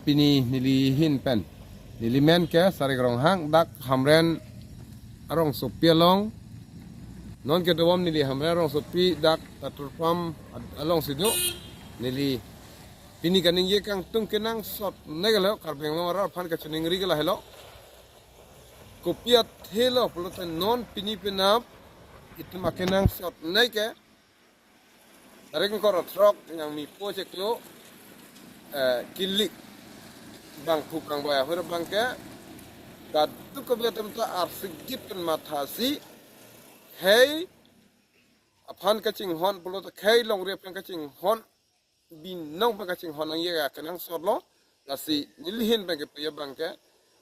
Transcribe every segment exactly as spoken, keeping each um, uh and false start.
Pini neli ahin pen, neli men ke Sarik Ronghang, dak Hamren arongsopi along. Non kedobom neli Hamren arongsopi dak Tatur Farm ad-, alongsi do. Neli pini kaningje kangtung kenangsotnei ke lo, Karbi Anglong arat aphan kachiningri ke lahelo. Kopi athe lo pulote non pini penap itum akenangsotnei ke tarik ingkoi ra throk, yang mipo cheklo, eh, kilik bangphu kangboi ahut abang ke, kadokave atum ta arsigit pen mathasi, khei aphan kachinghon pulote khei longri aphan kachinghon, binong aphan kachinghon nangji akenangsot lo. Lasi neli ahin pen kepu abang ke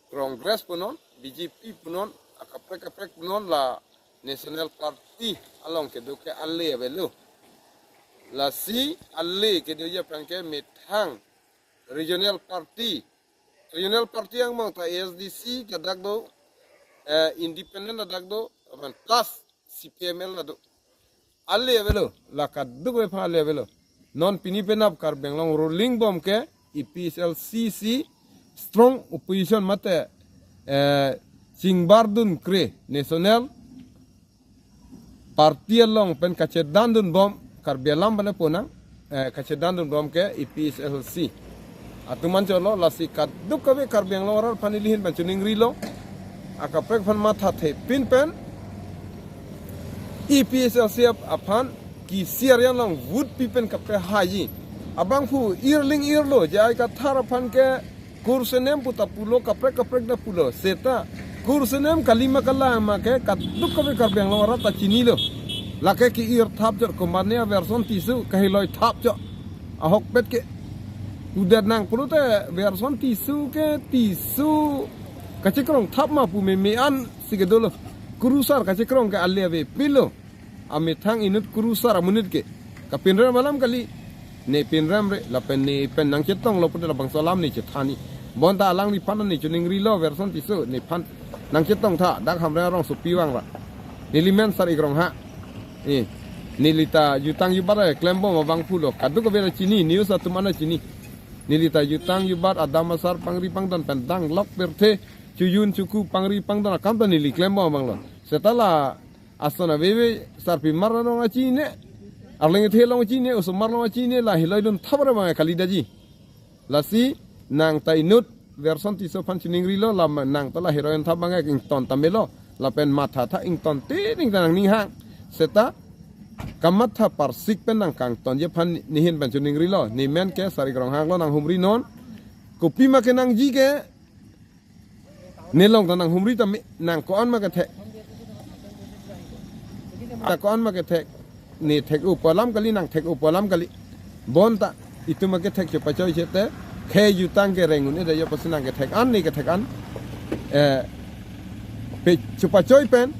Congress punon, B J P punon, akaprek kaprek punon, la National Party along kedo ke ale avelo. Lasi ale kedoji aphan ke methang regional party, regional party angbong ta A S D C ta dak do, eh, independent ta dak do, aphan plus C P M L ta do. Ale avelo, la kadokave aphan ale avelo. Non pini penap Karbi Anglong ruling bom ke A P H L C si strong opposition mate, eh, chingbardun kre National Party along pen kachedandun bom, Karbi alam pen ponang, eh, kachedandun bom ke A P H L C atum anchot lo. Lasi kadokave Karbi Anglong arat aphan neli ahin pen chiningri lo. Akaprek aphan mathathepin pen A P H L C ap-, aphan kisi aryan along vote pi pen kapehaiji. Abangphu irling irlo, J I Kathar aphan ke kursenem pu ta pulo, kaprek kaprek ta pulo. Seta kursenem kali ma kalang ma ke kadokave Karbi Anglong arat ta chinilo. Lake ke-ir thap chot, komane Welson Tisso kahiloi thap chot. Ahokpet ke udat nang pulote Welson Tisso ke Tisso kachekrong thap ma pu meme ansi kedo lo. Kurusar kachekrong ke ale avepinlo. Amethang inut kurusar amonit ke kapinrem alam kali. Ne pinremre, lapen ne pen nangchetonglo pulote labangso alam ne chethanji. Bonta alangliphan ne chiningri lo, Welson Tisso nephan nangchetong tha, dak Hamren arongsopi vangra. Neli men Sarik Ronghang. Eh, neli ta jutang jubat klembom abangphu lo. Kadokave ta chini, news atum an ta chini. Neli ta jutang jubat, adam asar pangri pangdon pen danglok pirthe, chojun choku pangri pangdon akam ta neli klembom abang lo. Seta la ason aveve sarpimar along kachini, arleng ethe along kachini, osomar along kachini, la hiloidun thap ra abang kali daji. Lasi nang ta inut Welson Tisso aphan chiningri lo, la nang ta la hiloidun thap abang ington tame lo. Lapen mathatha ington tining ta nangning hang. Seta kamatha parsik pen nang kangtonji aphan neli ahin pen chiningri lo. Ne men ke Sarik Ronghang lo, nanghumri non. Kopi ma kenangji ke, nelong ta nanghumri tame, nang ko-an ma kethek. Ta ko-an ma kethek. Ne thek-o pu alam kali, nang thek-o pu alam kali. Bonta itum ma kethek chepachoi chete, khei jutang kereng un-e da yo pasi nang kethek an, ne kethek an. Eh, pe chepachoi pen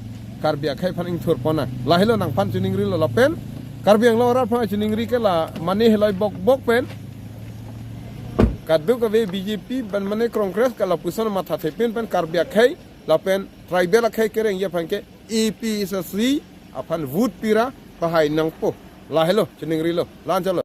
Karbi akhei aphan ingthur pon nang. Lahelo nangphan chiningri lo lapen Karbi Anglong arat aphan chiningri ke la mane hiloi bok bok pen kadokave B J P pen mane Congress ke lapuson mathathepin pen Karbi akhei lapen tribal akhei kerengji aphan ke A P H L C aphan vote pira pahai nangpo. Lahelo chiningri lo, la-anchot lo.